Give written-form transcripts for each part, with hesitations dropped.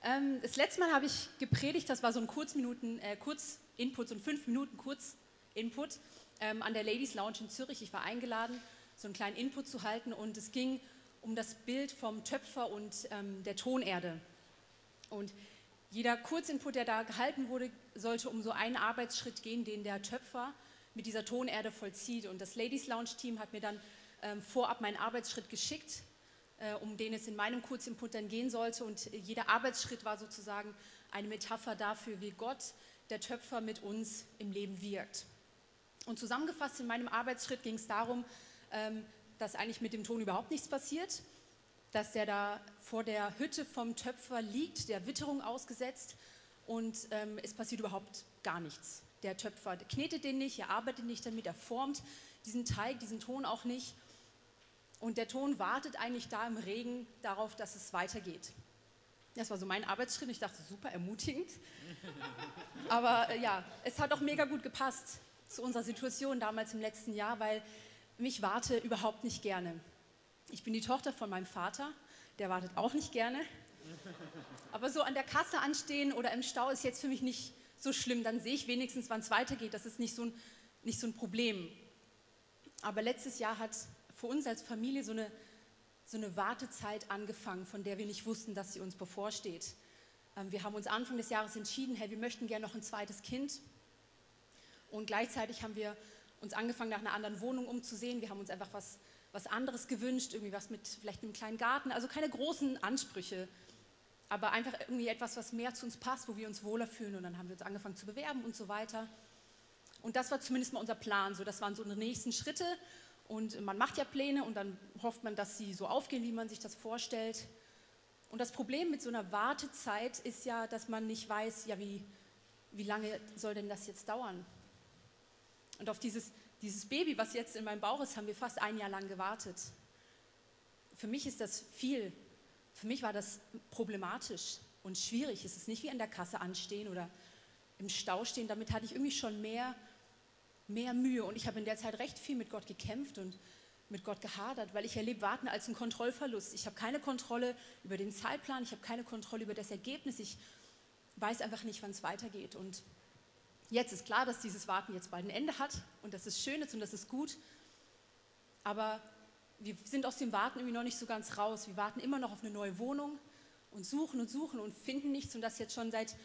Das letzte Mal habe ich gepredigt, das war so ein Kurzinput, so ein 5 Minuten Kurzinput an der Ladies Lounge in Zürich. Ich war eingeladen, so einen kleinen Input zu halten und es ging um das Bild vom Töpfer und der Tonerde. Und jeder Kurzinput, der da gehalten wurde, sollte um so einen Arbeitsschritt gehen, den der Töpfer mit dieser Tonerde vollzieht. Und das Ladies Lounge Team hat mir dann vorab meinen Arbeitsschritt geschickt, um den es in meinem Kurzinput dann gehen sollte. Und jeder Arbeitsschritt war sozusagen eine Metapher dafür, wie Gott, der Töpfer, mit uns im Leben wirkt. Und zusammengefasst in meinem Arbeitsschritt ging es darum, dass eigentlich mit dem Ton überhaupt nichts passiert, dass der da vor der Hütte vom Töpfer liegt, der Witterung ausgesetzt und es passiert überhaupt gar nichts. Der Töpfer knetet den nicht, er arbeitet nicht damit, er formt diesen Teig, diesen Ton auch nicht. Und der Ton wartet eigentlich da im Regen darauf, dass es weitergeht. Das war so mein Arbeitsschritt. Ich dachte, super ermutigend. Aber ja, es hat auch mega gut gepasst zu unserer Situation damals im letzten Jahr, weil mich warte überhaupt nicht gerne. Ich bin die Tochter von meinem Vater, der wartet auch nicht gerne. Aber so an der Kasse anstehen oder im Stau ist jetzt für mich nicht so schlimm. Dann sehe ich wenigstens, wann es weitergeht. Das ist nicht so ein Problem. Aber letztes Jahr hat für uns als Familie so eine Wartezeit angefangen, von der wir nicht wussten, dass sie uns bevorsteht. Wir haben uns Anfang des Jahres entschieden, hey, wir möchten gerne noch ein zweites Kind. Und gleichzeitig haben wir uns angefangen, nach einer anderen Wohnung umzusehen. Wir haben uns einfach was anderes gewünscht, irgendwie was mit vielleicht einem kleinen Garten, also keine großen Ansprüche, aber einfach irgendwie etwas, was mehr zu uns passt, wo wir uns wohler fühlen. Und dann haben wir uns angefangen zu bewerben und so weiter. Und das war zumindest mal unser Plan. So, das waren so die nächsten Schritte. Und man macht ja Pläne und dann hofft man, dass sie so aufgehen, wie man sich das vorstellt. Und das Problem mit so einer Wartezeit ist ja, dass man nicht weiß, ja, wie lange soll denn das jetzt dauern? Und auf dieses Baby, was jetzt in meinem Bauch ist, haben wir fast ein Jahr lang gewartet. Für mich ist das viel. Für mich war das problematisch und schwierig. Es ist nicht wie an der Kasse anstehen oder im Stau stehen. Damit hatte ich irgendwie schon mehr Mühe. Und ich habe in der Zeit recht viel mit Gott gekämpft und mit Gott gehadert, weil ich erlebe Warten als einen Kontrollverlust. Ich habe keine Kontrolle über den Zeitplan, ich habe keine Kontrolle über das Ergebnis. Ich weiß einfach nicht, wann es weitergeht. Und jetzt ist klar, dass dieses Warten jetzt bald ein Ende hat und dass es schön ist und das ist gut. Aber wir sind aus dem Warten irgendwie noch nicht so ganz raus. Wir warten immer noch auf eine neue Wohnung und suchen und finden nichts und das jetzt schon seit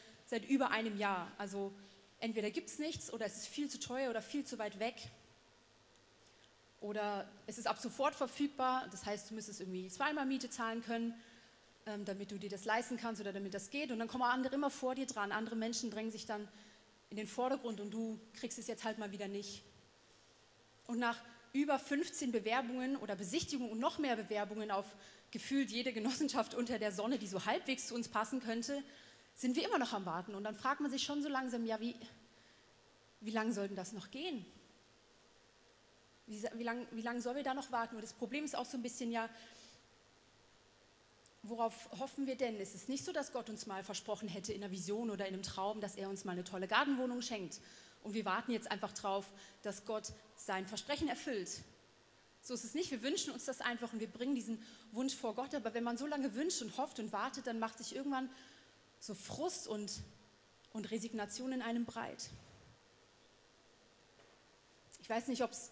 über einem Jahr. Also entweder gibt es nichts oder es ist viel zu teuer oder viel zu weit weg. Oder es ist ab sofort verfügbar, das heißt, du müsstest irgendwie zweimal Miete zahlen können, damit du dir das leisten kannst oder damit das geht. Und dann kommen andere immer vor dir dran. Andere Menschen drängen sich dann in den Vordergrund und du kriegst es jetzt halt mal wieder nicht. Und nach über 15 Bewerbungen oder Besichtigungen und noch mehr Bewerbungen auf gefühlt jede Genossenschaft unter der Sonne, die so halbwegs zu uns passen könnte, sind wir immer noch am Warten. Und dann fragt man sich schon so langsam, ja, wie lange soll denn das noch gehen? Wie lang sollen wir da noch warten? Und das Problem ist auch so ein bisschen, ja, worauf hoffen wir denn? Es ist nicht so, dass Gott uns mal versprochen hätte in einer Vision oder in einem Traum, dass er uns mal eine tolle Gartenwohnung schenkt. Und wir warten jetzt einfach drauf, dass Gott sein Versprechen erfüllt. So ist es nicht. Wir wünschen uns das einfach und wir bringen diesen Wunsch vor Gott. Aber wenn man so lange wünscht und hofft und wartet, dann macht sich irgendwann so Frust und Resignation in einem breit. Ich weiß nicht, ob es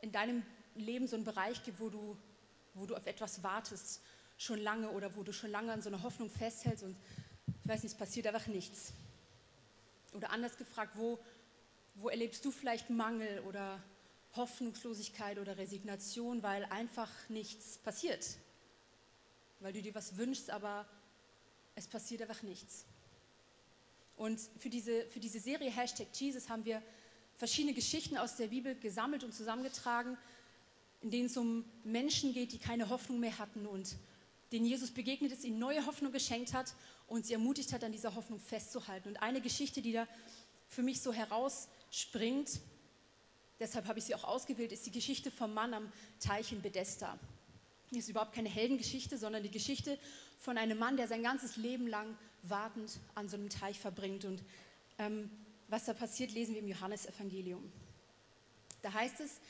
in deinem Leben so einen Bereich gibt, wo du auf etwas wartest, schon lange oder wo du schon lange an so einer Hoffnung festhältst und ich weiß nicht, es passiert einfach nichts. Oder anders gefragt, wo erlebst du vielleicht Mangel oder Hoffnungslosigkeit oder Resignation, weil einfach nichts passiert? Weil du dir was wünschst, aber es passiert einfach nichts. Und für diese Serie #Jesus haben wir verschiedene Geschichten aus der Bibel gesammelt und zusammengetragen, in denen es um Menschen geht, die keine Hoffnung mehr hatten und denen Jesus begegnet ist, ihnen neue Hoffnung geschenkt hat und sie ermutigt hat, an dieser Hoffnung festzuhalten. Und eine Geschichte, die da für mich so herausspringt, deshalb habe ich sie auch ausgewählt, ist die Geschichte vom Mann am Teich in Bethesda. Das ist überhaupt keine Heldengeschichte, sondern die Geschichte von einem Mann, der sein ganzes Leben lang wartend an so einem Teich verbringt. Und was da passiert, lesen wir im Johannesevangelium. Da heißt es,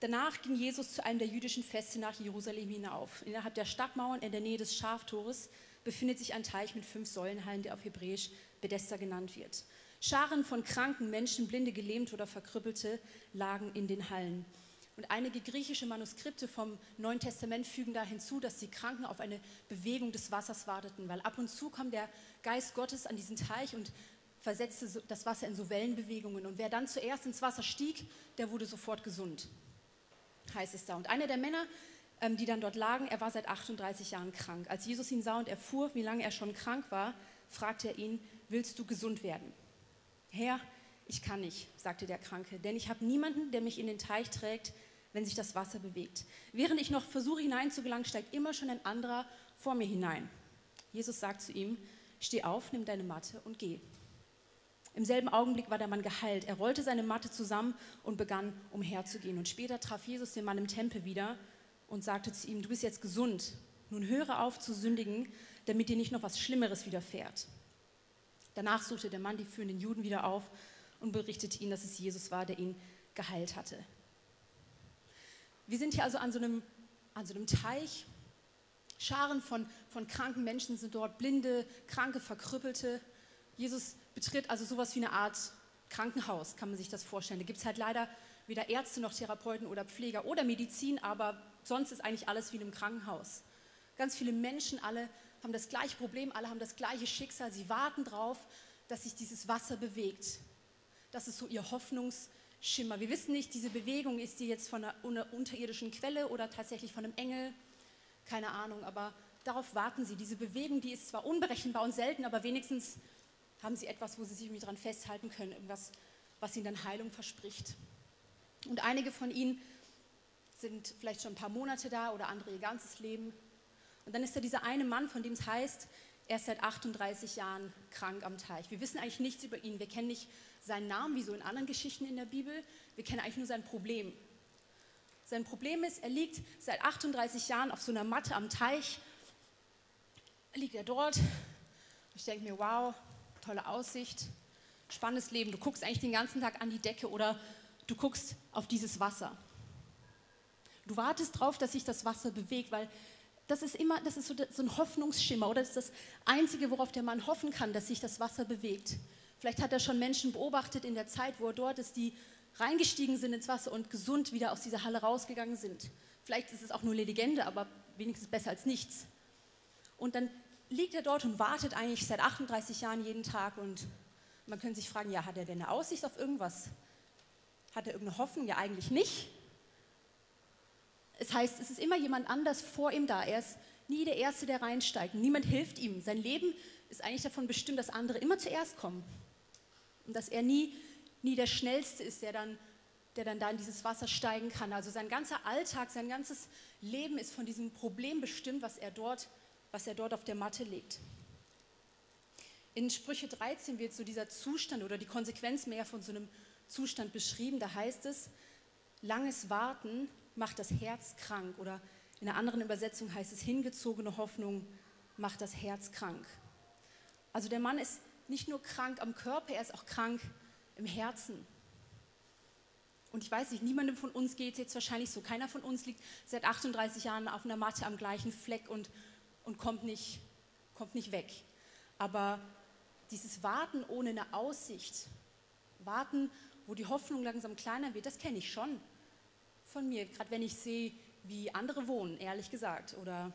danach ging Jesus zu einem der jüdischen Feste nach Jerusalem hinauf. Innerhalb der Stadtmauern in der Nähe des Schaftores befindet sich ein Teich mit 5 Säulenhallen, der auf Hebräisch Bethesda genannt wird. Scharen von kranken Menschen, Blinde, Gelähmte oder Verkrüppelte lagen in den Hallen. Und einige griechische Manuskripte vom Neuen Testament fügen da hinzu, dass die Kranken auf eine Bewegung des Wassers warteten, weil ab und zu kam der Geist Gottes an diesen Teich und versetzte das Wasser in so Wellenbewegungen. Und wer dann zuerst ins Wasser stieg, der wurde sofort gesund, heißt es da. Und einer der Männer, die dann dort lagen, er war seit 38 Jahren krank. Als Jesus ihn sah und erfuhr, wie lange er schon krank war, fragte er ihn: Willst du gesund werden? Herr, ich kann nicht, sagte der Kranke, denn ich habe niemanden, der mich in den Teich trägt, wenn sich das Wasser bewegt. Während ich noch versuche hineinzugelangen, steigt immer schon ein anderer vor mir hinein. Jesus sagt zu ihm: Steh auf, nimm deine Matte und geh. Im selben Augenblick war der Mann geheilt. Er rollte seine Matte zusammen und begann umherzugehen. Und später traf Jesus den Mann im Tempel wieder und sagte zu ihm: Du bist jetzt gesund. Nun höre auf zu sündigen, damit dir nicht noch was Schlimmeres widerfährt. Danach suchte der Mann die führenden Juden wieder auf und berichtete ihnen, dass es Jesus war, der ihn geheilt hatte. Wir sind hier also an so einem Teich. Scharen von kranken Menschen sind dort, Blinde, Kranke, Verkrüppelte. Jesus betritt also sowas wie eine Art Krankenhaus, kann man sich das vorstellen. Da gibt es halt leider weder Ärzte noch Therapeuten oder Pfleger oder Medizin, aber sonst ist eigentlich alles wie in einem Krankenhaus. Ganz viele Menschen, alle haben das gleiche Problem, alle haben das gleiche Schicksal. Sie warten darauf, dass sich dieses Wasser bewegt. Das ist so ihr Hoffnungsschimmer. Wir wissen nicht, diese Bewegung, ist die jetzt von einer unterirdischen Quelle oder tatsächlich von einem Engel? Keine Ahnung, aber darauf warten sie. Diese Bewegung, die ist zwar unberechenbar und selten, aber wenigstens haben sie etwas, wo sie sich irgendwie dran festhalten können, irgendwas, was ihnen dann Heilung verspricht. Und einige von ihnen sind vielleicht schon ein paar Monate da oder andere ihr ganzes Leben. Und dann ist da dieser eine Mann, von dem es heißt, er ist seit 38 Jahren krank am Teich. Wir wissen eigentlich nichts über ihn. Wir kennen nicht seinen Namen, wie so in anderen Geschichten in der Bibel. Wir kennen eigentlich nur sein Problem. Sein Problem ist, er liegt seit 38 Jahren auf so einer Matte am Teich. Liegt er dort. Ich denke mir, wow, tolle Aussicht, spannendes Leben. Du guckst eigentlich den ganzen Tag an die Decke oder du guckst auf dieses Wasser. Du wartest drauf, dass sich das Wasser bewegt, weil das ist so ein Hoffnungsschimmer oder das ist das Einzige, worauf der Mann hoffen kann, dass sich das Wasser bewegt. Vielleicht hat er schon Menschen beobachtet in der Zeit, wo er dort ist, die reingestiegen sind ins Wasser und gesund wieder aus dieser Halle rausgegangen sind. Vielleicht ist es auch nur eine Legende, aber wenigstens besser als nichts. Und dann liegt er dort und wartet eigentlich seit 38 Jahren jeden Tag und man könnte sich fragen, ja, hat er denn eine Aussicht auf irgendwas? Hat er irgendeine Hoffnung? Ja, eigentlich nicht. Es heißt, es ist immer jemand anders vor ihm da. Er ist nie der Erste, der reinsteigt. Niemand hilft ihm. Sein Leben ist eigentlich davon bestimmt, dass andere immer zuerst kommen. Und dass er nie der Schnellste ist, der dann da in dieses Wasser steigen kann. Also sein ganzer Alltag, sein ganzes Leben ist von diesem Problem bestimmt, was er dort auf der Matte legt. In Sprüche 13 wird so dieser Zustand oder die Konsequenz mehr von so einem Zustand beschrieben. Da heißt es: Langes Warten macht das Herz krank. Oder in einer anderen Übersetzung heißt es: Hingezogene Hoffnung macht das Herz krank. Also der Mann ist nicht nur krank am Körper, er ist auch krank im Herzen. Und ich weiß nicht, niemandem von uns geht es jetzt wahrscheinlich so. Keiner von uns liegt seit 38 Jahren auf einer Matte am gleichen Fleck und kommt nicht weg. Aber dieses Warten ohne eine Aussicht, Warten, wo die Hoffnung langsam kleiner wird, das kenne ich schon von mir. Gerade wenn ich sehe, wie andere wohnen, ehrlich gesagt. Oder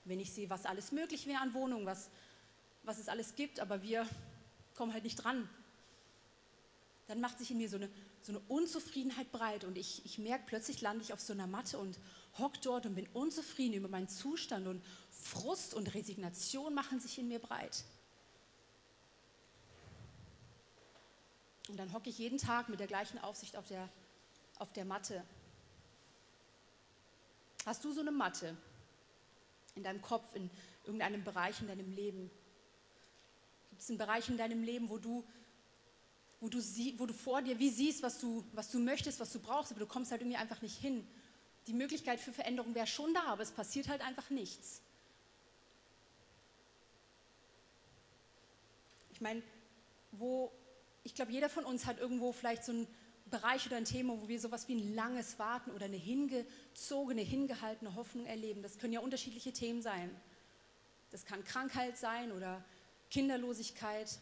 wenn ich sehe, was alles möglich wäre an Wohnungen, was es alles gibt, aber wir kommen halt nicht dran. Dann macht sich in mir so eine Unzufriedenheit breit und ich merke, plötzlich lande ich auf so einer Matte und hocke dort und bin unzufrieden über meinen Zustand und Frust und Resignation machen sich in mir breit. Und dann hocke ich jeden Tag mit der gleichen Aufsicht auf der Matte. Hast du so eine Matte in deinem Kopf, in irgendeinem Bereich in deinem Leben? Gibt es einen Bereich in deinem Leben, wo du vor dir wie siehst, was du möchtest, was du brauchst, aber du kommst halt irgendwie einfach nicht hin? Die Möglichkeit für Veränderung wäre schon da, aber es passiert halt einfach nichts. Ich meine, ich glaube, jeder von uns hat irgendwo vielleicht so einen Bereich oder ein Thema, wo wir sowas wie ein langes Warten oder eine hingezogene, hingehaltene Hoffnung erleben. Das können ja unterschiedliche Themen sein. Das kann Krankheit sein oder Kinderlosigkeit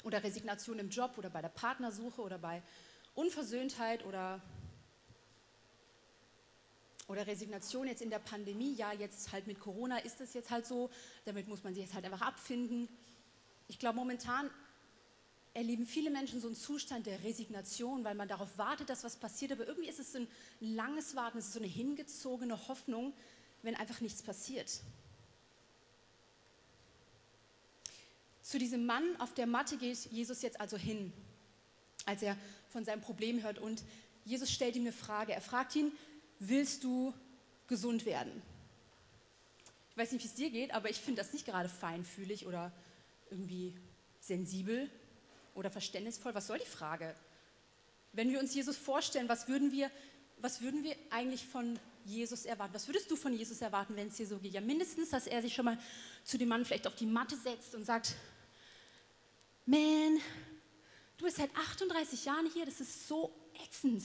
oder Resignation im Job oder bei der Partnersuche oder bei Unversöhntheit oder Resignation jetzt in der Pandemie. Ja, jetzt halt mit Corona ist es jetzt halt so, damit muss man sich jetzt halt einfach abfinden. Ich glaube, momentan erleben viele Menschen so einen Zustand der Resignation, weil man darauf wartet, dass was passiert, aber irgendwie ist es so ein langes Warten, es ist so eine hingezogene Hoffnung, wenn einfach nichts passiert. Zu diesem Mann auf der Matte geht Jesus jetzt also hin, als er von seinem Problem hört, und Jesus stellt ihm eine Frage. Er fragt ihn: Willst du gesund werden? Ich weiß nicht, wie es dir geht, aber ich finde das nicht gerade feinfühlig oder irgendwie sensibel oder verständnisvoll. Was soll die Frage? Wenn wir uns Jesus vorstellen, was würden wir eigentlich von Jesus erwarten? Was würdest du von Jesus erwarten, wenn es dir so geht? Ja, mindestens, dass er sich schon mal zu dem Mann vielleicht auf die Matte setzt und sagt: Man, du bist seit 38 Jahren hier, das ist so ätzend.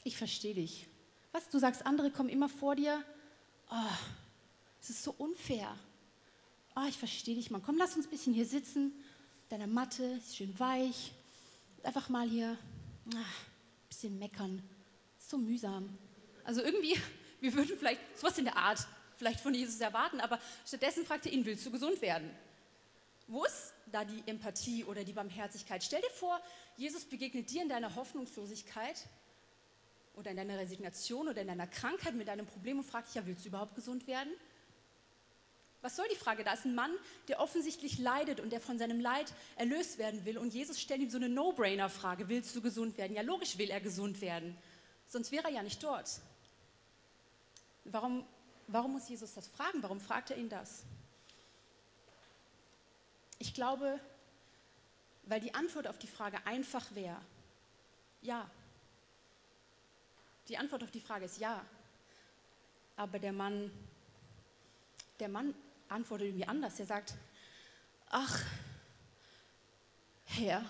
Ich verstehe dich. Was, du sagst, andere kommen immer vor dir? Oh, das ist so unfair. Oh, ich verstehe dich, Mann. Komm, lass uns ein bisschen hier sitzen. Deine Matte ist schön weich. Einfach mal hier ein bisschen meckern. So mühsam. Also irgendwie, wir würden vielleicht sowas in der Art vielleicht von Jesus erwarten, aber stattdessen fragt er ihn: Willst du gesund werden? Wo ist da die Empathie oder die Barmherzigkeit? Stell dir vor, Jesus begegnet dir in deiner Hoffnungslosigkeit oder in deiner Resignation oder in deiner Krankheit mit deinem Problem und fragt dich: Ja, willst du überhaupt gesund werden? Was soll die Frage? Da ist ein Mann, der offensichtlich leidet und der von seinem Leid erlöst werden will, und Jesus stellt ihm so eine No-Brainer-Frage: Willst du gesund werden? Ja, logisch will er gesund werden, sonst wäre er ja nicht dort. Warum muss Jesus das fragen? Warum fragt er ihn das? Ich glaube, weil die Antwort auf die Frage einfach wäre: Ja. Die Antwort auf die Frage ist ja. Aber der Mann antwortet irgendwie anders. Er sagt: Ach, Herr,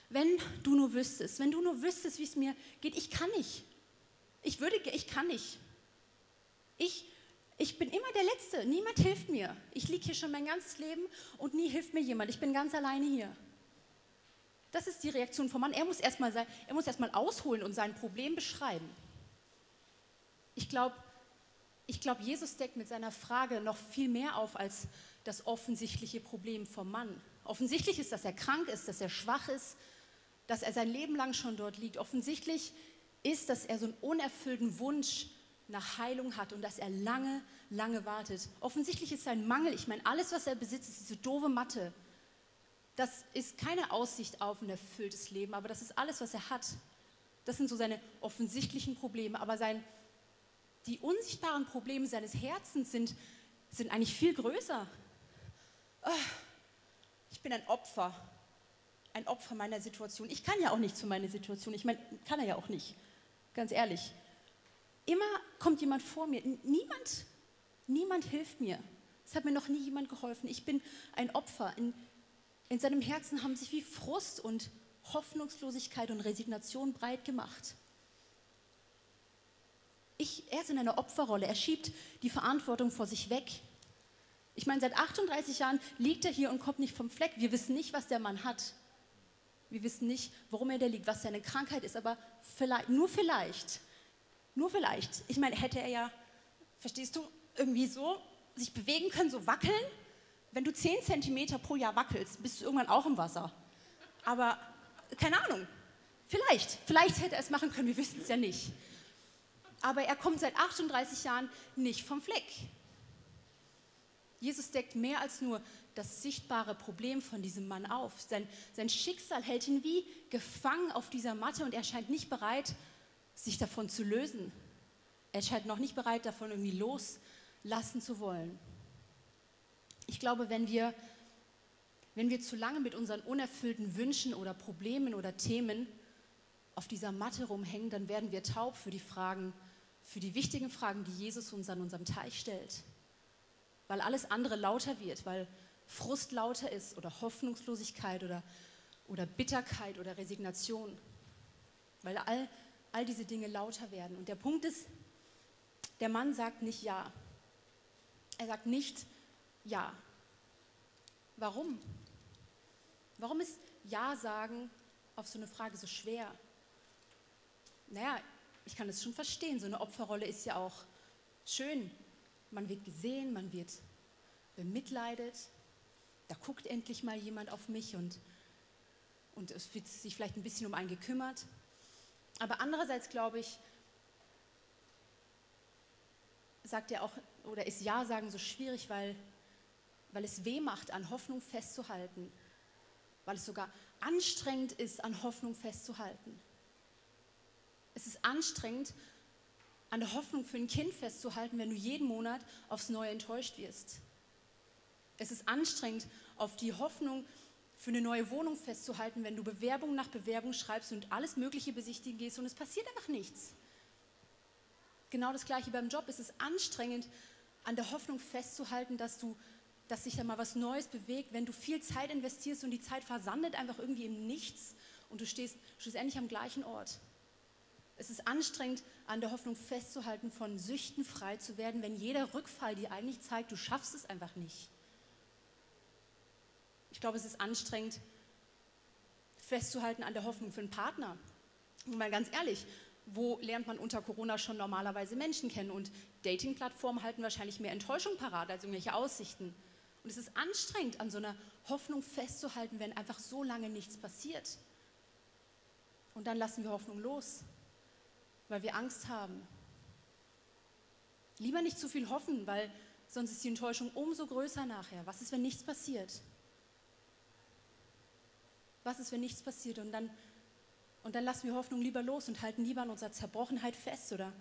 wenn du nur wüsstest, wie es mir geht, ich kann nicht. Ich kann nicht. Ich bin immer der Letzte, niemand hilft mir. Ich liege hier schon mein ganzes Leben und nie hilft mir jemand. Ich bin ganz alleine hier. Das ist die Reaktion vom Mann. Er muss erst mal ausholen und sein Problem beschreiben. Ich glaube, Jesus deckt mit seiner Frage noch viel mehr auf als das offensichtliche Problem vom Mann. Offensichtlich ist, dass er krank ist, dass er schwach ist, dass er sein Leben lang schon dort liegt. Offensichtlich ist, dass er so einen unerfüllten Wunsch nach Heilung hat und dass er lange, lange wartet. Offensichtlich ist sein Mangel, ich meine, alles, was er besitzt, ist diese doofe Matte. Das ist keine Aussicht auf ein erfülltes Leben, aber das ist alles, was er hat. Das sind so seine offensichtlichen Probleme, aber die unsichtbaren Probleme seines Herzens sind eigentlich viel größer. Ich bin ein Opfer meiner Situation. Ich kann ja auch nichts für meine Situation. Ich meine, kann er ja auch nicht, ganz ehrlich. Immer kommt jemand vor mir. Niemand hilft mir. Es hat mir noch nie jemand geholfen. Ich bin ein Opfer. In seinem Herzen haben sich wie Frust und Hoffnungslosigkeit und Resignation breit gemacht. Er ist in einer Opferrolle. Er schiebt die Verantwortung vor sich weg. Ich meine, seit 38 Jahren liegt er hier und kommt nicht vom Fleck. Wir wissen nicht, was der Mann hat. Wir wissen nicht, warum er da liegt, was seine Krankheit ist, aber nur vielleicht, ich meine, hätte er ja, verstehst du, irgendwie so sich bewegen können, so wackeln. Wenn du 10 Zentimeter pro Jahr wackelst, bist du irgendwann auch im Wasser. Aber, keine Ahnung, vielleicht hätte er es machen können, wir wissen es ja nicht. Aber er kommt seit 38 Jahren nicht vom Fleck. Jesus deckt mehr als nur das sichtbare Problem von diesem Mann auf. Sein Schicksal hält ihn wie gefangen auf dieser Matte und er scheint nicht bereit, sich davon zu lösen. Er scheint noch nicht bereit, davon irgendwie loslassen zu wollen. Ich glaube, wenn wir zu lange mit unseren unerfüllten Wünschen oder Problemen oder Themen auf dieser Matte rumhängen, dann werden wir taub für die wichtigen Fragen, die Jesus uns an unserem Teich stellt. Weil alles andere lauter wird, weil Frust lauter ist oder Hoffnungslosigkeit oder Bitterkeit oder Resignation. Weil all diese Dinge lauter werden. Und der Punkt ist, der Mann sagt nicht ja. Er sagt nicht ja. Warum? Warum ist Ja sagen auf so eine Frage so schwer? Naja, ich kann es schon verstehen. So eine Opferrolle ist ja auch schön. Man wird gesehen, man wird bemitleidet. Da guckt endlich mal jemand auf mich und es wird sich vielleicht ein bisschen um einen gekümmert. Aber andererseits glaube ich, sagt er auch, oder ist Ja sagen so schwierig, weil es weh macht, an Hoffnung festzuhalten, weil es sogar anstrengend ist, an Hoffnung festzuhalten. Es ist anstrengend, an der Hoffnung für ein Kind festzuhalten, wenn du jeden Monat aufs Neue enttäuscht wirst. Es ist anstrengend, auf die Hoffnung für eine neue Wohnung festzuhalten, wenn du Bewerbung nach Bewerbung schreibst und alles Mögliche besichtigen gehst und es passiert einfach nichts. Genau das Gleiche beim Job. Es ist anstrengend, an der Hoffnung festzuhalten, dass sich da mal was Neues bewegt, wenn du viel Zeit investierst und die Zeit versandet einfach irgendwie im Nichts und du stehst schlussendlich am gleichen Ort. Es ist anstrengend, an der Hoffnung festzuhalten, von Süchten frei zu werden, wenn jeder Rückfall dir eigentlich zeigt, du schaffst es einfach nicht. Ich glaube, es ist anstrengend, festzuhalten an der Hoffnung für einen Partner. Und mal ganz ehrlich, wo lernt man unter Corona schon normalerweise Menschen kennen? Und Dating-Plattformen halten wahrscheinlich mehr Enttäuschung parat als irgendwelche Aussichten. Und es ist anstrengend, an so einer Hoffnung festzuhalten, wenn einfach so lange nichts passiert. Und dann lassen wir Hoffnung los, weil wir Angst haben. Lieber nicht zu viel hoffen, weil sonst ist die Enttäuschung umso größer nachher. Was ist, wenn nichts passiert? Was ist, wenn nichts passiert? Und dann lassen wir Hoffnung lieber los und halten lieber an unserer Zerbrochenheit fest oder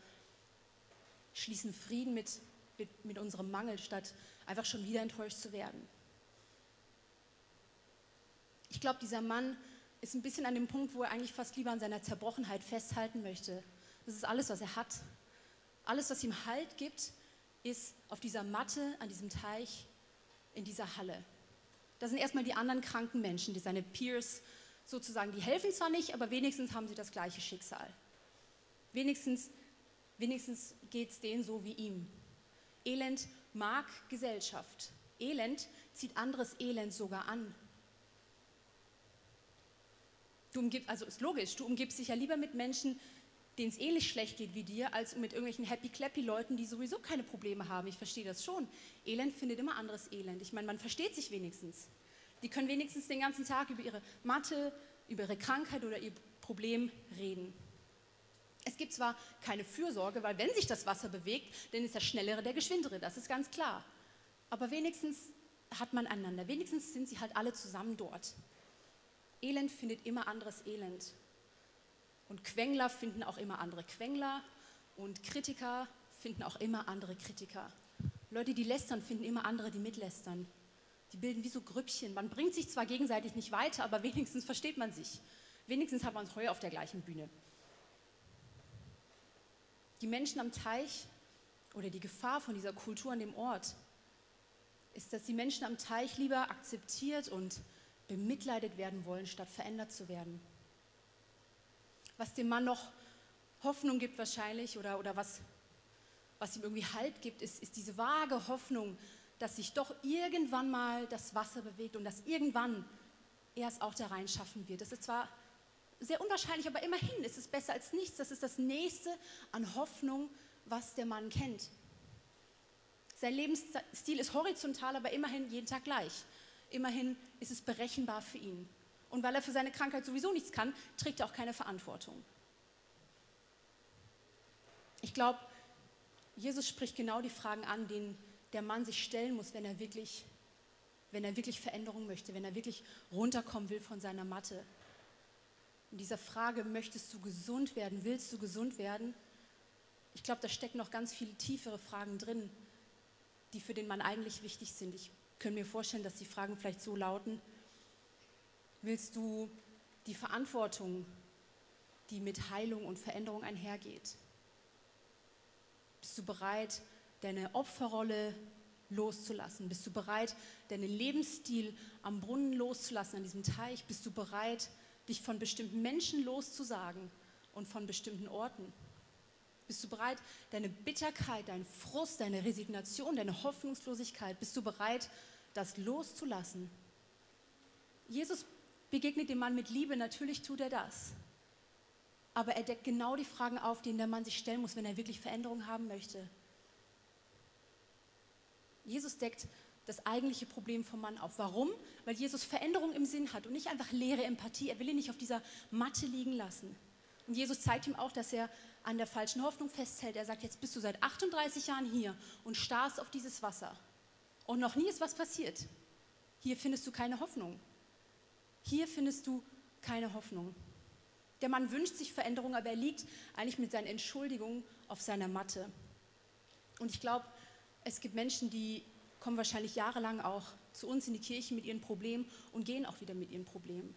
schließen Frieden mit unserem Mangel, statt einfach schon wieder enttäuscht zu werden. Ich glaube, dieser Mann ist ein bisschen an dem Punkt, wo er eigentlich fast lieber an seiner Zerbrochenheit festhalten möchte. Das ist alles, was er hat. Alles, was ihm Halt gibt, ist auf dieser Matte, an diesem Teich, in dieser Halle. Da sind erstmal die anderen kranken Menschen, die seine Peers sozusagen, die helfen zwar nicht, aber wenigstens haben sie das gleiche Schicksal. Wenigstens geht es denen so wie ihm. Elend mag Gesellschaft. Elend zieht anderes Elend sogar an. Also ist logisch, du umgibst dich ja lieber mit Menschen, denen es ähnlich schlecht geht wie dir, als mit irgendwelchen Happy-Clappy-Leuten, die sowieso keine Probleme haben. Ich verstehe das schon. Elend findet immer anderes Elend. Ich meine, man versteht sich wenigstens. Die können wenigstens den ganzen Tag über ihre Mathe, über ihre Krankheit oder ihr Problem reden. Es gibt zwar keine Fürsorge, weil wenn sich das Wasser bewegt, dann ist der Schnellere der Geschwindere, das ist ganz klar. Aber wenigstens hat man einander, wenigstens sind sie halt alle zusammen dort. Elend findet immer anderes Elend. Und Quengler finden auch immer andere Quengler und Kritiker finden auch immer andere Kritiker. Leute, die lästern, finden immer andere, die mitlästern. Die bilden wie so Grüppchen. Man bringt sich zwar gegenseitig nicht weiter, aber wenigstens versteht man sich. Wenigstens hat man Heu auf der gleichen Bühne. Die Menschen am Teich oder die Gefahr von dieser Kultur an dem Ort ist, dass die Menschen am Teich lieber akzeptiert und bemitleidet werden wollen, statt verändert zu werden. Was dem Mann noch Hoffnung gibt wahrscheinlich oder was ihm irgendwie Halt gibt, ist diese vage Hoffnung, dass sich doch irgendwann mal das Wasser bewegt und dass irgendwann er es auch da rein schaffen wird. Das ist zwar sehr unwahrscheinlich, aber immerhin ist es besser als nichts. Das ist das Nächste an Hoffnung, was der Mann kennt. Sein Lebensstil ist horizontal, aber immerhin jeden Tag gleich. Immerhin ist es berechenbar für ihn. Und weil er für seine Krankheit sowieso nichts kann, trägt er auch keine Verantwortung. Ich glaube, Jesus spricht genau die Fragen an, denen der Mann sich stellen muss, wenn er wirklich Veränderung möchte, wenn er wirklich runterkommen will von seiner Matte. In dieser Frage, möchtest du gesund werden, willst du gesund werden? Ich glaube, da stecken noch ganz viele tiefere Fragen drin, die für den Mann eigentlich wichtig sind. Ich könnte mir vorstellen, dass die Fragen vielleicht so lauten: Willst du die Verantwortung, die mit Heilung und Veränderung einhergeht? Bist du bereit, deine Opferrolle loszulassen? Bist du bereit, deinen Lebensstil am Brunnen loszulassen, an diesem Teich? Bist du bereit, dich von bestimmten Menschen loszusagen und von bestimmten Orten? Bist du bereit, deine Bitterkeit, deinen Frust, deine Resignation, deine Hoffnungslosigkeit, bist du bereit, das loszulassen? Jesus begegnet dem Mann mit Liebe, natürlich tut er das. Aber er deckt genau die Fragen auf, die der Mann sich stellen muss, wenn er wirklich Veränderung haben möchte. Jesus deckt das eigentliche Problem vom Mann auf. Warum? Weil Jesus Veränderung im Sinn hat und nicht einfach leere Empathie. Er will ihn nicht auf dieser Matte liegen lassen. Und Jesus zeigt ihm auch, dass er an der falschen Hoffnung festhält. Er sagt, jetzt bist du seit 38 Jahren hier und starrst auf dieses Wasser. Und noch nie ist was passiert. Hier findest du keine Hoffnung. Hier findest du keine Hoffnung. Der Mann wünscht sich Veränderung, aber er liegt eigentlich mit seinen Entschuldigungen auf seiner Matte. Und ich glaube, es gibt Menschen, die kommen wahrscheinlich jahrelang auch zu uns in die Kirche mit ihren Problemen und gehen auch wieder mit ihren Problemen.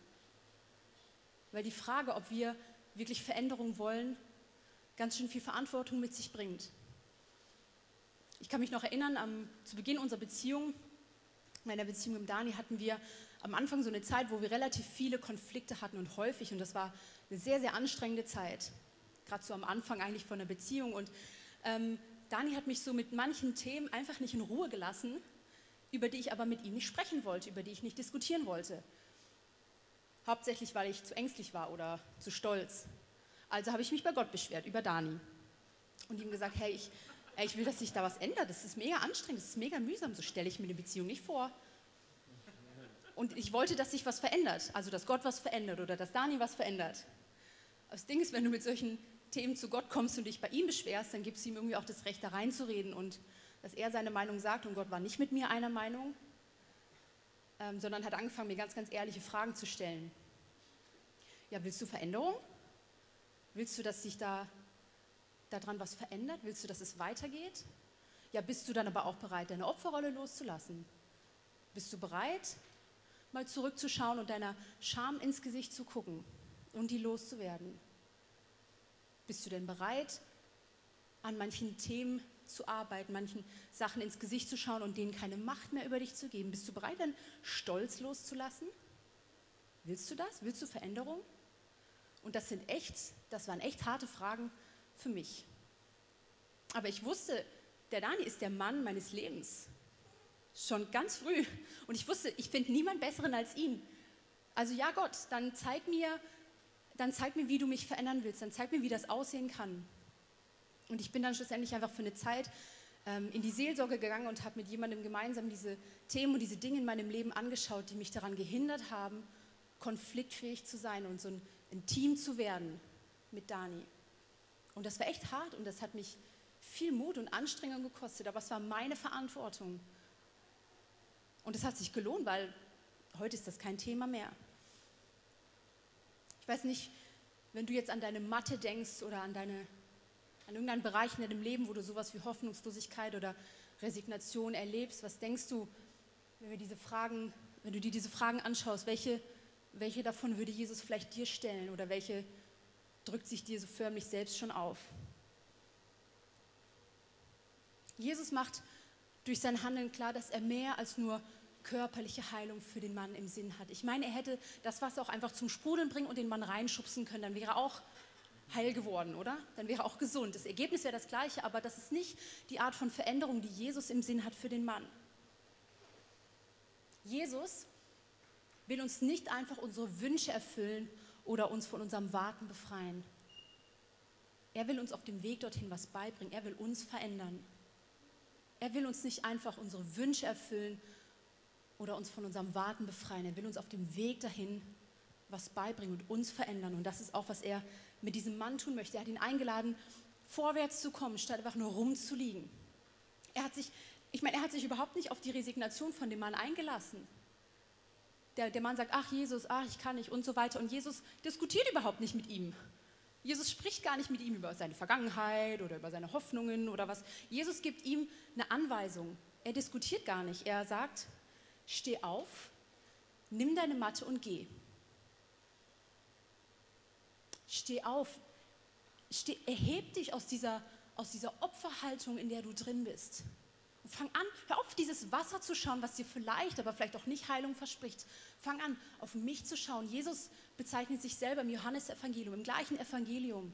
Weil die Frage, ob wir wirklich Veränderung wollen, ganz schön viel Verantwortung mit sich bringt. Ich kann mich noch erinnern, zu Beginn unserer Beziehung, meiner Beziehung mit Dani, hatten wir am Anfang so eine Zeit, wo wir relativ viele Konflikte hatten und häufig, und das war eine sehr, sehr anstrengende Zeit, gerade so am Anfang eigentlich von der Beziehung. Und Dani hat mich so mit manchen Themen einfach nicht in Ruhe gelassen, über die ich aber mit ihm nicht sprechen wollte, über die ich nicht diskutieren wollte. Hauptsächlich, weil ich zu ängstlich war oder zu stolz. Also habe ich mich bei Gott beschwert über Dani und ihm gesagt, hey, ich will, dass sich da was ändert. Das ist mega anstrengend, das ist mega mühsam. So stelle ich mir eine Beziehung nicht vor. Und ich wollte, dass sich was verändert, also dass Gott was verändert oder dass Dani was verändert. Das Ding ist, wenn du mit solchen Themen zu Gott kommst und dich bei ihm beschwerst, dann gibst du ihm irgendwie auch das Recht, da reinzureden und dass er seine Meinung sagt. Und Gott war nicht mit mir einer Meinung, sondern hat angefangen, mir ganz, ganz ehrliche Fragen zu stellen. Ja, willst du Veränderung? Willst du, dass sich daran was verändert? Willst du, dass es weitergeht? Ja, bist du dann aber auch bereit, deine Opferrolle loszulassen? Bist du bereit, mal zurückzuschauen und deiner Scham ins Gesicht zu gucken und die loszuwerden? Bist du denn bereit, an manchen Themen zu arbeiten, manchen Sachen ins Gesicht zu schauen und denen keine Macht mehr über dich zu geben? Bist du bereit, deinen Stolz loszulassen? Willst du das? Willst du Veränderung? Und das waren echt harte Fragen für mich. Aber ich wusste, der Dani ist der Mann meines Lebens. Schon ganz früh. Und ich wusste, ich finde niemand Besseren als ihn. Also ja Gott, dann zeig mir, wie du mich verändern willst. Dann zeig mir, wie das aussehen kann. Und ich bin dann schlussendlich einfach für eine Zeit in die Seelsorge gegangen und habe mit jemandem gemeinsam diese Themen und diese Dinge in meinem Leben angeschaut, die mich daran gehindert haben, konfliktfähig zu sein und so ein Team zu werden mit Dani. Und das war echt hart und das hat mich viel Mut und Anstrengung gekostet, aber es war meine Verantwortung. Und es hat sich gelohnt, weil heute ist das kein Thema mehr. Ich weiß nicht, wenn du jetzt an deine Matte denkst oder an irgendeinen Bereich in deinem Leben, wo du sowas wie Hoffnungslosigkeit oder Resignation erlebst, was denkst du, wenn du dir diese Fragen anschaust, welche davon würde Jesus vielleicht dir stellen oder welche drückt sich dir so förmlich selbst schon auf? Jesus macht durch sein Handeln klar, dass er mehr als nur körperliche Heilung für den Mann im Sinn hat. Ich meine, er hätte das Wasser auch einfach zum Sprudeln bringen und den Mann reinschubsen können, dann wäre er auch heil geworden, oder? Dann wäre er auch gesund. Das Ergebnis wäre das gleiche, aber das ist nicht die Art von Veränderung, die Jesus im Sinn hat für den Mann. Jesus will uns nicht einfach unsere Wünsche erfüllen oder uns von unserem Warten befreien. Er will uns auf dem Weg dorthin was beibringen. Er will uns verändern. Er will uns nicht einfach unsere Wünsche erfüllen oder uns von unserem Warten befreien. Er will uns auf dem Weg dahin was beibringen und uns verändern. Und das ist auch, was er mit diesem Mann tun möchte. Er hat ihn eingeladen, vorwärts zu kommen, statt einfach nur rumzuliegen. Er hat sich überhaupt nicht auf die Resignation von dem Mann eingelassen. Der Mann sagt, ach Jesus, ach ich kann nicht und so weiter. Und Jesus diskutiert überhaupt nicht mit ihm. Jesus spricht gar nicht mit ihm über seine Vergangenheit oder über seine Hoffnungen oder was. Jesus gibt ihm eine Anweisung. Er diskutiert gar nicht. Er sagt, steh auf, nimm deine Matte und geh. Steh auf, erheb dich aus dieser Opferhaltung, in der du drin bist. Und fang an, hör auf, dieses Wasser zu schauen, was dir vielleicht, aber vielleicht auch nicht Heilung verspricht. Fang an, auf mich zu schauen. Jesus bezeichnet sich selber im Johannesevangelium, im gleichen Evangelium,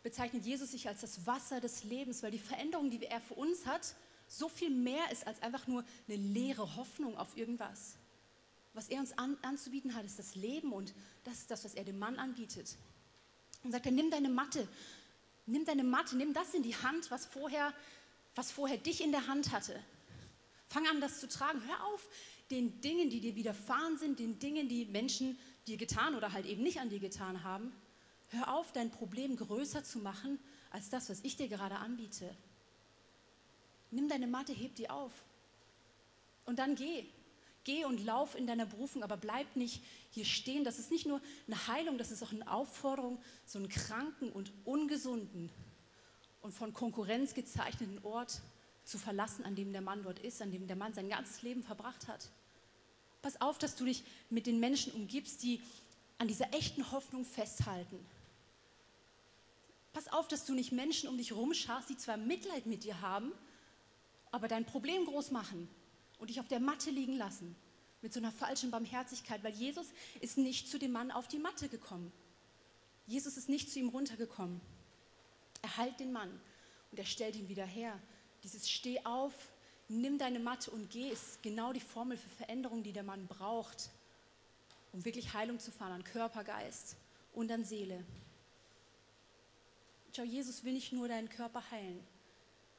bezeichnet Jesus sich als das Wasser des Lebens, weil die Veränderung, die er für uns hat, so viel mehr ist als einfach nur eine leere Hoffnung auf irgendwas. Was er uns anzubieten hat, ist das Leben und das ist das, was er dem Mann anbietet. Und sagt er, nimm deine Matte, nimm das in die Hand, was vorher dich in der Hand hatte. Fang an, das zu tragen. Hör auf, den Dingen, die dir widerfahren sind, den Dingen, die Menschen dir getan oder halt eben nicht an dir getan haben. Hör auf, dein Problem größer zu machen, als das, was ich dir gerade anbiete. Nimm deine Matte, heb die auf. Und dann geh. Geh und lauf in deiner Berufung, aber bleib nicht hier stehen. Das ist nicht nur eine Heilung, das ist auch eine Aufforderung, so einen kranken und ungesunden und von Konkurrenz gezeichneten Ort zu verlassen, an dem der Mann dort ist, an dem der Mann sein ganzes Leben verbracht hat. Pass auf, dass du dich mit den Menschen umgibst, die an dieser echten Hoffnung festhalten. Pass auf, dass du nicht Menschen um dich rumscharst, die zwar Mitleid mit dir haben, aber dein Problem groß machen und dich auf der Matte liegen lassen, mit so einer falschen Barmherzigkeit, weil Jesus ist nicht zu dem Mann auf die Matte gekommen. Jesus ist nicht zu ihm runtergekommen. Er heilt den Mann und er stellt ihn wieder her. Dieses Steh auf, nimm deine Matte und geh ist genau die Formel für Veränderung, die der Mann braucht, um wirklich Heilung zu fahren an Körper, Geist und an Seele. Schau, Jesus will nicht nur deinen Körper heilen.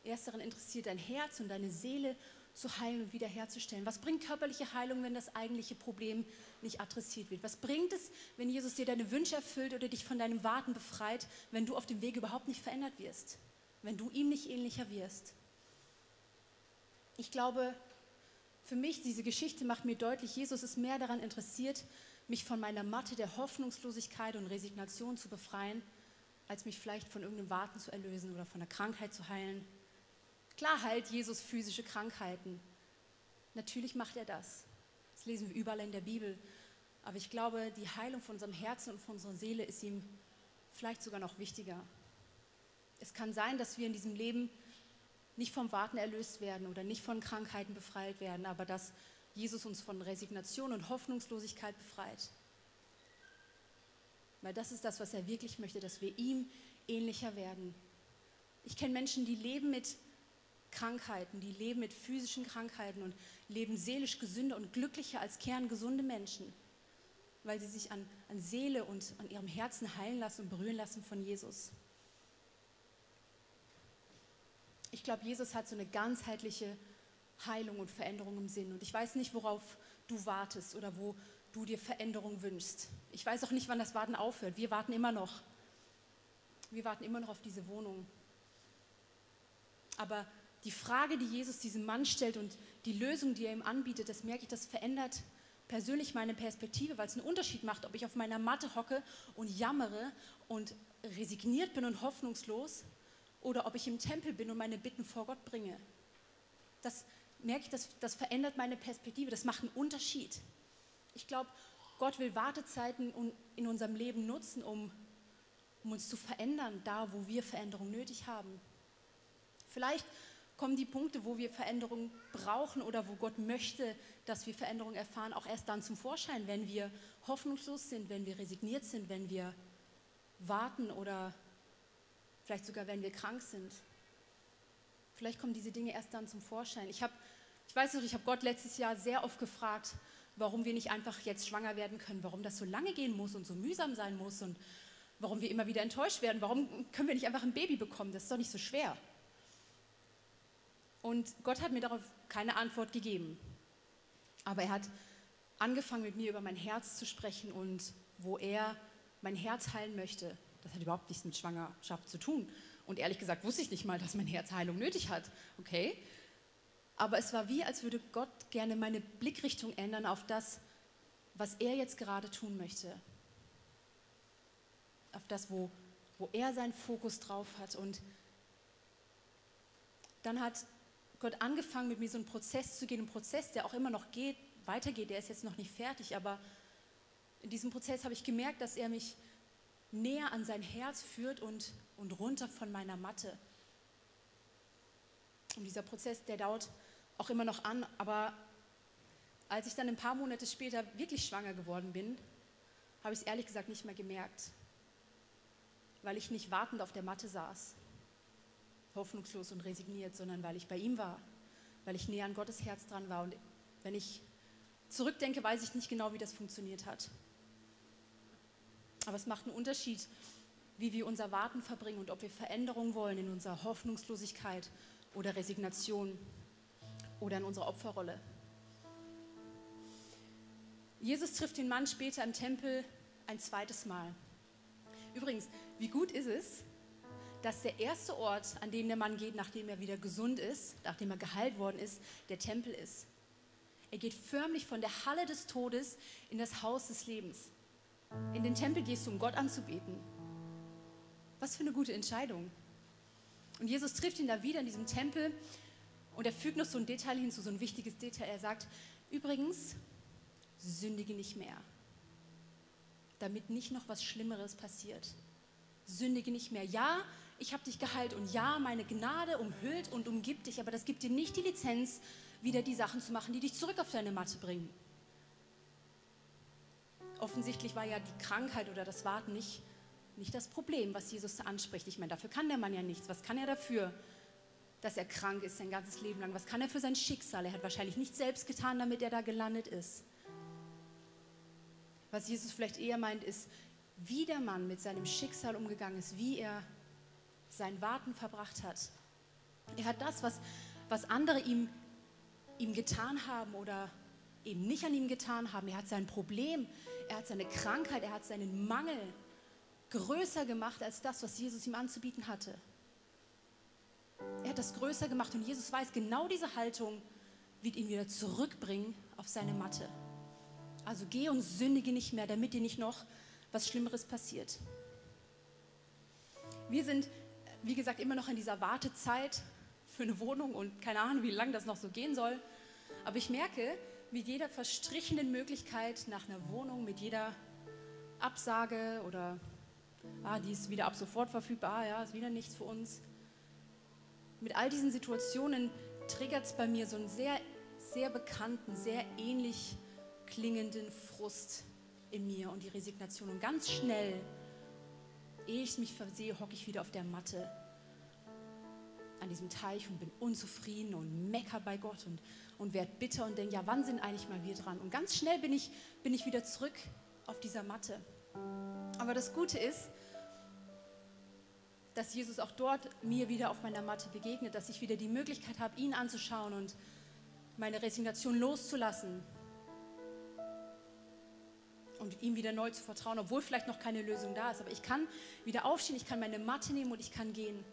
Er ist daran interessiert, dein Herz und deine Seele zu heilen und wiederherzustellen. Was bringt körperliche Heilung, wenn das eigentliche Problem nicht adressiert wird? Was bringt es, wenn Jesus dir deine Wünsche erfüllt oder dich von deinem Warten befreit, wenn du auf dem Weg überhaupt nicht verändert wirst? Wenn du ihm nicht ähnlicher wirst? Ich glaube, für mich, diese Geschichte macht mir deutlich, Jesus ist mehr daran interessiert, mich von meiner Matte der Hoffnungslosigkeit und Resignation zu befreien, als mich vielleicht von irgendeinem Warten zu erlösen oder von einer Krankheit zu heilen. Klar heilt Jesus physische Krankheiten. Natürlich macht er das. Das lesen wir überall in der Bibel. Aber ich glaube, die Heilung von unserem Herzen und von unserer Seele ist ihm vielleicht sogar noch wichtiger. Es kann sein, dass wir in diesem Leben nicht vom Warten erlöst werden oder nicht von Krankheiten befreit werden, aber dass Jesus uns von Resignation und Hoffnungslosigkeit befreit. Weil das ist das, was er wirklich möchte, dass wir ihm ähnlicher werden. Ich kenne Menschen, die leben mit Krankheiten, die leben mit physischen Krankheiten und leben seelisch gesünder und glücklicher als kerngesunde Menschen, weil sie sich an Seele und an ihrem Herzen heilen lassen und berühren lassen von Jesus. Ich glaube, Jesus hat so eine ganzheitliche Heilung und Veränderung im Sinn. Und ich weiß nicht, worauf du wartest oder wo du dir Veränderung wünschst. Ich weiß auch nicht, wann das Warten aufhört. Wir warten immer noch. Wir warten immer noch auf diese Wohnung. Aber die Frage, die Jesus diesem Mann stellt und die Lösung, die er ihm anbietet, das merke ich, das verändert persönlich meine Perspektive, weil es einen Unterschied macht, ob ich auf meiner Matte hocke und jammere und resigniert bin und hoffnungslos oder ob ich im Tempel bin und meine Bitten vor Gott bringe. Das merke ich, das verändert meine Perspektive, das macht einen Unterschied. Ich glaube, Gott will Wartezeiten in unserem Leben nutzen, um uns zu verändern, da wo wir Veränderung nötig haben. Vielleicht kommen die Punkte, wo wir Veränderung brauchen oder wo Gott möchte, dass wir Veränderung erfahren, auch erst dann zum Vorschein, wenn wir hoffnungslos sind, wenn wir resigniert sind, wenn wir warten oder vielleicht sogar, wenn wir krank sind. Vielleicht kommen diese Dinge erst dann zum Vorschein. Ich weiß noch, ich habe Gott letztes Jahr sehr oft gefragt, warum wir nicht einfach jetzt schwanger werden können, warum das so lange gehen muss und so mühsam sein muss und warum wir immer wieder enttäuscht werden. Warum können wir nicht einfach ein Baby bekommen? Das ist doch nicht so schwer. Und Gott hat mir darauf keine Antwort gegeben. Aber er hat angefangen, mit mir über mein Herz zu sprechen und wo er mein Herz heilen möchte. Das hat überhaupt nichts mit Schwangerschaft zu tun. Und ehrlich gesagt wusste ich nicht mal, dass mein Herz Heilung nötig hat. Okay? Aber es war wie, als würde Gott gerne meine Blickrichtung ändern auf das, was er jetzt gerade tun möchte. Auf das, wo er seinen Fokus drauf hat. Und dann hat Gott angefangen, mit mir so einen Prozess zu gehen, ein Prozess, der auch immer noch weitergeht, der ist jetzt noch nicht fertig, aber in diesem Prozess habe ich gemerkt, dass er mich näher an sein Herz führt und runter von meiner Matte. Und dieser Prozess, der dauert auch immer noch an, aber als ich dann ein paar Monate später wirklich schwanger geworden bin, habe ich es ehrlich gesagt nicht mehr gemerkt. weil ich nicht wartend auf der Matte saß, hoffnungslos und resigniert, sondern weil ich bei ihm war, weil ich näher an Gottes Herz dran war. Und wenn ich zurückdenke, weiß ich nicht genau, wie das funktioniert hat. Aber es macht einen Unterschied, wie wir unser Warten verbringen und ob wir Veränderung wollen in unserer Hoffnungslosigkeit oder Resignation oder in unserer Opferrolle. Jesus trifft den Mann später im Tempel ein zweites Mal. Übrigens, wie gut ist es, dass der erste Ort, an den der Mann geht, nachdem er wieder gesund ist, nachdem er geheilt worden ist, der Tempel ist. Er geht förmlich von der Halle des Todes in das Haus des Lebens. In den Tempel gehst du, um Gott anzubeten. Was für eine gute Entscheidung. Und Jesus trifft ihn da wieder in diesem Tempel und er fügt noch so ein Detail hinzu, so ein wichtiges Detail. Er sagt, übrigens, sündige nicht mehr, damit nicht noch was Schlimmeres passiert. Sündige nicht mehr. Ja, ich habe dich geheilt und ja, meine Gnade umhüllt und umgibt dich, aber das gibt dir nicht die Lizenz, wieder die Sachen zu machen, die dich zurück auf deine Matte bringen. Offensichtlich war ja die Krankheit oder das Warten nicht das Problem, was Jesus da anspricht. Ich meine, dafür kann der Mann ja nichts. Was kann er dafür, dass er krank ist sein ganzes Leben lang? Was kann er für sein Schicksal? Er hat wahrscheinlich nichts selbst getan, damit er da gelandet ist. Was Jesus vielleicht eher meint, ist, wie der Mann mit seinem Schicksal umgegangen ist, wie er sein Warten verbracht hat. Er hat das, was andere ihm getan haben oder eben nicht an ihm getan haben. Er hat sein Problem, er hat seine Krankheit, er hat seinen Mangel größer gemacht als das, was Jesus ihm anzubieten hatte. Er hat das größer gemacht und Jesus weiß, genau diese Haltung wird ihn wieder zurückbringen auf seine Matte. Also geh und sündige nicht mehr, damit dir nicht noch was Schlimmeres passiert. Wir sind, wie gesagt, immer noch in dieser Wartezeit für eine Wohnung und keine Ahnung, wie lange das noch so gehen soll. Aber ich merke, mit jeder verstrichenen Möglichkeit nach einer Wohnung, mit jeder Absage oder die ist wieder ab sofort verfügbar, ja, ist wieder nichts für uns. Mit all diesen Situationen triggert es bei mir so einen sehr, sehr bekannten, sehr ähnlich klingenden Frust in mir und die Resignation. Und ganz schnell, ehe ich mich versehe, hocke ich wieder auf der Matte an diesem Teich und bin unzufrieden und mecker bei Gott und werde bitter und denke, ja, wann sind eigentlich mal wir dran? Und ganz schnell bin ich wieder zurück auf dieser Matte. Aber das Gute ist, dass Jesus auch dort mir wieder auf meiner Matte begegnet, dass ich wieder die Möglichkeit habe, ihn anzuschauen und meine Resignation loszulassen und ihm wieder neu zu vertrauen, obwohl vielleicht noch keine Lösung da ist. Aber ich kann wieder aufstehen, ich kann meine Matte nehmen und ich kann gehen.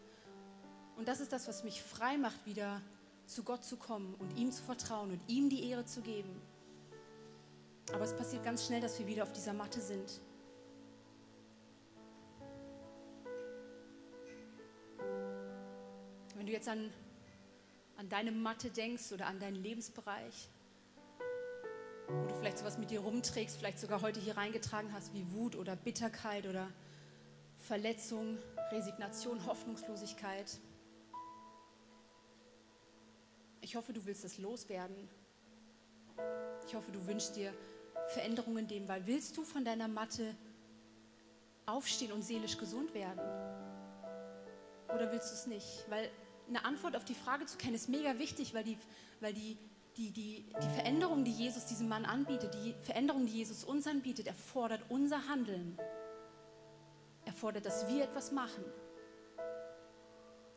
Und das ist das, was mich frei macht, wieder zu Gott zu kommen und ihm zu vertrauen und ihm die Ehre zu geben. Aber es passiert ganz schnell, dass wir wieder auf dieser Matte sind. Wenn du jetzt an deine Matte denkst oder an deinen Lebensbereich, wo du vielleicht sowas mit dir rumträgst, vielleicht sogar heute hier reingetragen hast, wie Wut oder Bitterkeit oder Verletzung, Resignation, Hoffnungslosigkeit. Ich hoffe, du willst das loswerden. Ich hoffe, du wünschst dir Veränderungen in dem, weil willst du von deiner Matte aufstehen und seelisch gesund werden? Oder willst du es nicht? Weil eine Antwort auf die Frage zu kennen ist mega wichtig, weil die Veränderung, die Jesus diesem Mann anbietet, die Veränderung, die Jesus uns anbietet, erfordert unser Handeln. Erfordert, dass wir etwas machen.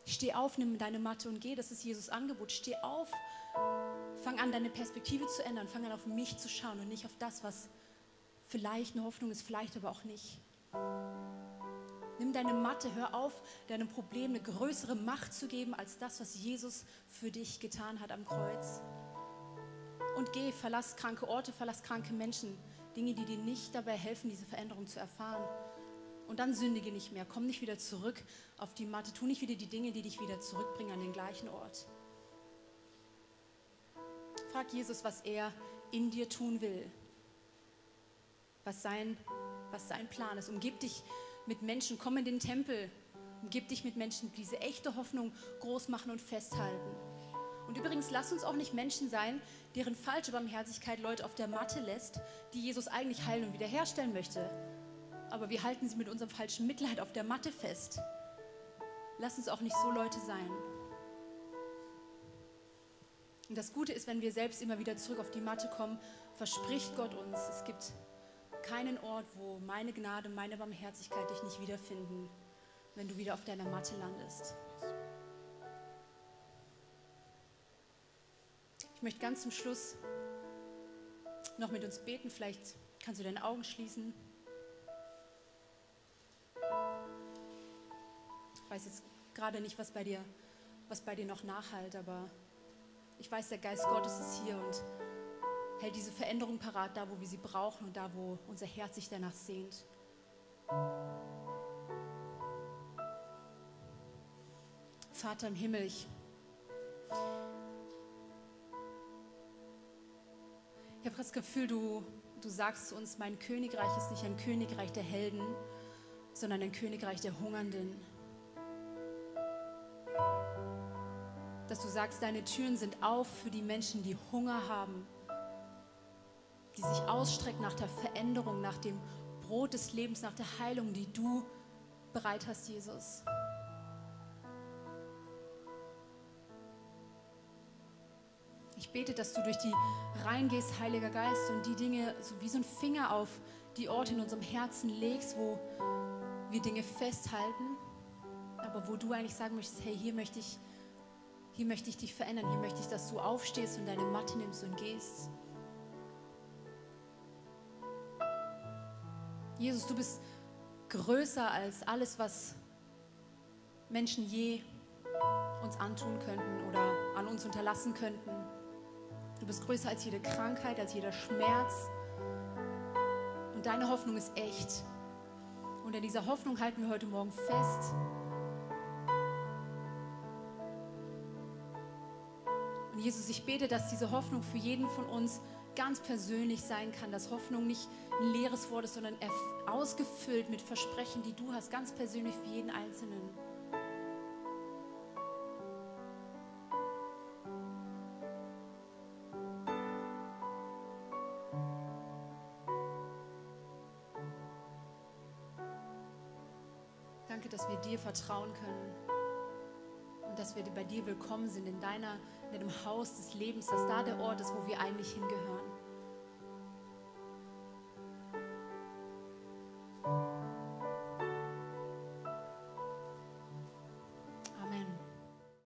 Steh auf, nimm deine Matte und geh, das ist Jesus' Angebot. Steh auf, fang an, deine Perspektive zu ändern, fang an, auf mich zu schauen und nicht auf das, was vielleicht eine Hoffnung ist, vielleicht aber auch nicht. Nimm deine Matte, hör auf, deinem Problem eine größere Macht zu geben, als das, was Jesus für dich getan hat am Kreuz. Und geh, verlass kranke Orte, verlass kranke Menschen, Dinge, die dir nicht dabei helfen, diese Veränderung zu erfahren. Und dann sündige nicht mehr, komm nicht wieder zurück auf die Matte, tu nicht wieder die Dinge, die dich wieder zurückbringen an den gleichen Ort. Frag Jesus, was er in dir tun will, was sein Plan ist. Umgib dich mit Menschen, komm in den Tempel, umgib dich mit Menschen, die diese echte Hoffnung groß machen und festhalten. Und übrigens, lass uns auch nicht Menschen sein, deren falsche Barmherzigkeit Leute auf der Matte lässt, die Jesus eigentlich heilen und wiederherstellen möchte. aber wir halten sie mit unserem falschen Mitleid auf der Matte fest. Lass uns auch nicht so Leute sein. Und das Gute ist, wenn wir selbst immer wieder zurück auf die Matte kommen, verspricht Gott uns, es gibt keinen Ort, wo meine Gnade, meine Barmherzigkeit dich nicht wiederfinden, wenn du wieder auf deiner Matte landest. Ich möchte ganz zum Schluss noch mit uns beten. Vielleicht kannst du deine Augen schließen. Ich weiß jetzt gerade nicht, was bei dir noch nachhallt, aber ich weiß, der Geist Gottes ist hier und hält diese Veränderung parat, da wo wir sie brauchen und da wo unser Herz sich danach sehnt. Vater im Himmel, ich habe das Gefühl, du sagst zu uns, mein Königreich ist nicht ein Königreich der Helden, sondern ein Königreich der Hungernden. Dass du sagst, deine Türen sind auf für die Menschen, die Hunger haben, die sich ausstrecken nach der Veränderung, nach dem Brot des Lebens, nach der Heilung, die du bereit hast, Jesus. Ich bete, dass du durch die reingehst, Heiliger Geist, und die Dinge so wie so ein Finger auf die Orte in unserem Herzen legst, wo wir Dinge festhalten, aber wo du eigentlich sagen möchtest, hey, hier möchte ich dich verändern, hier möchte ich, dass du aufstehst und deine Matte nimmst und gehst. Jesus, du bist größer als alles, was Menschen je uns antun könnten oder an uns unterlassen könnten. Du bist größer als jede Krankheit, als jeder Schmerz. Und deine Hoffnung ist echt. Und in dieser Hoffnung halten wir heute Morgen fest. Und Jesus, ich bete, dass diese Hoffnung für jeden von uns ganz persönlich sein kann, dass Hoffnung nicht ein leeres Wort ist, sondern ausgefüllt mit Versprechen, die du hast, ganz persönlich für jeden Einzelnen. Danke, dass wir dir vertrauen können und dass wir bei dir willkommen sind, in deinem Haus des Lebens, dass da der Ort ist, wo wir eigentlich hingehören.